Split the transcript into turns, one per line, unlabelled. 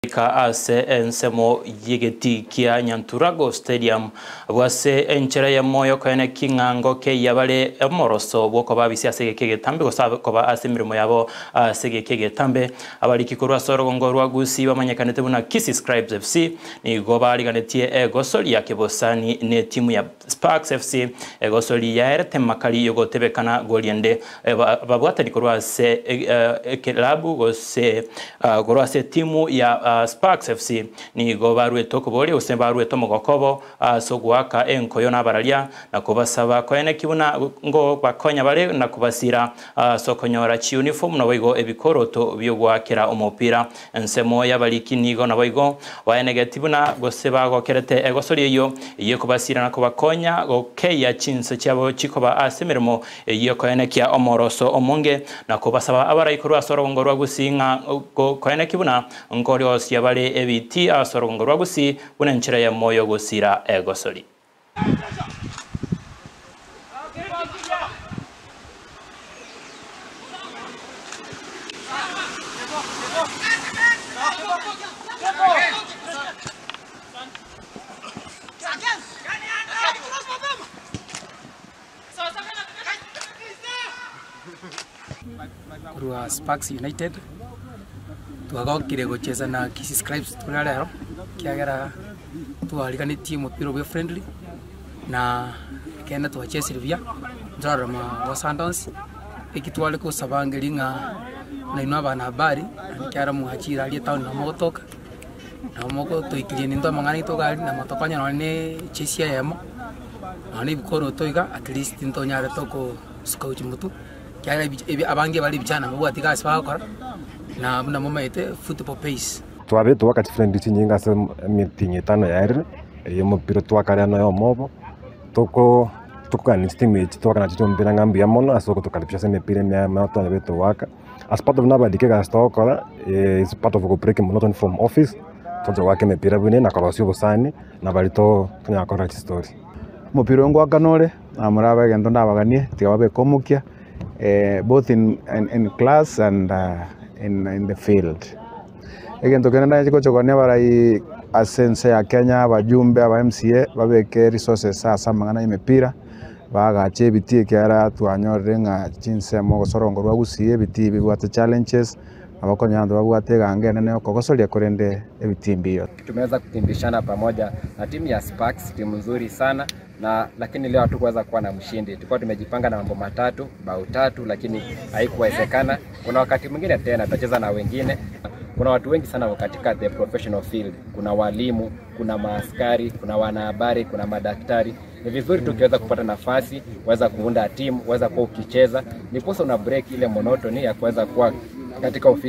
Goika ase ensemo y'egetii kia Nyanturago Stadium, abwo ase enchera eyemo y'okoenekia ng'a ngokeyia bare omoroso bw'okobabisia ase egeka egetambe gose koba ase emeremo yabo ase egeka egetambe. Abariki korwa ase orogongo rwa Gusii bamanyekanete buna Kisii Scribes FC nigo bariganetie egosoria kebosani n'etimu ya Sparks FC, egosori yaerete makari y'ogotebekana goriende babwatani korwa ase ekelabu gose korwa ase etimu ya Sparks FC nigo baruete okoboria gose baruete omogoko obo ase ogoaka enkoyo na abararia na kobasaba koeneki buna ngobakonya bare na kobasira ase okonyora chiuniform naboigo ebikoroto biogoakera omopira. Ensemo y'abariki nigo naboigo baenegeti buna gose bagokerete egosori eyio, eyio ekobasiira na kobakonya gokeyia chinse chiabo chikoba ase emeremo eyio ekoenekia omoroso omonge, na kobasaba abarai korwa ase orogongo rwa Gusii ng'a koenekia buna nkoriosia bare ebitii ase orogongo rwa Gusii buna enchera eyemo y'ogosiira egosori.
Korwa Sparks United, twagokire gochesa na Kisii Scribes buna rero, ekiagera twariganetie omopira obe friendly, na ekeene twachesire buya, ntorarora magoso ande onsi, eki tware kosaba ngeri ng'a nainwe abanahabari, naende ekiagera mwachire aria etown nabo mogotoka, nabo mogotoikeria nintwe amang'ana aito iga aria, na motokonye nonye na echesi eyemo, nonye na ebikoroto iga at least ntonyarete okosuka gochia motwe. Ekiagera ebi- ebi abange bare ebichana mbabwati gasi bagokora, na buna momanyete football pays.
Twabete twaka chifriendly chinyinge ase emitinyi etano yaerire, eye omopira twakare noyomo obo, toko tokogania chitimu echi twakana nachio chiomopira ng'a mbuya mono ase ogotokaribisha ase emepira emiya twanyarete goaka. As part of nabariki egasi togokora is part of go break monotony from office, toche goaka emepira buna eye na korosia obosani, na baria to tonyara korora chistori.
Omopira oyo ngoakana ore, namoraba egento ndabaganie, tiga babeke omokia both in in class and in the field. Egento kende ndache gocha kogania abarai ase ense ya Kenya, abajumbe, aba MCA, babeke resources ase amang'ana ya emepira, baagache ebitii ekiagera twanyorire ng'a chinsemo gose orongo rwa Gusii ebitii bibwate challenges, nabo okonyora abanto babwate eganga enene ya okogosoria korende ebitii mbiyo.
Tumeweza kukimbishana pamoja na timu ya Sparks, timu nzuri sana na lakini leo hatukuweza kuwa na mshindi. Tulikuwa tumejipanga na mambo matatu, bao tatu, lakini haikuwezekana. Kuna wakati mwingine tena tutacheza na wengine. Kuna watu wengi sana wako katika the professional field. Kuna walimu, kuna maaskari, kuna wanahabari, kuna madaktari. Ni vizuri tu ukiweza kupata nafasi, kuweza kuunda timu, kuweza kuwa ukicheza, ndiposa una break ile monotony ya kuweza kuwa katika ofisi.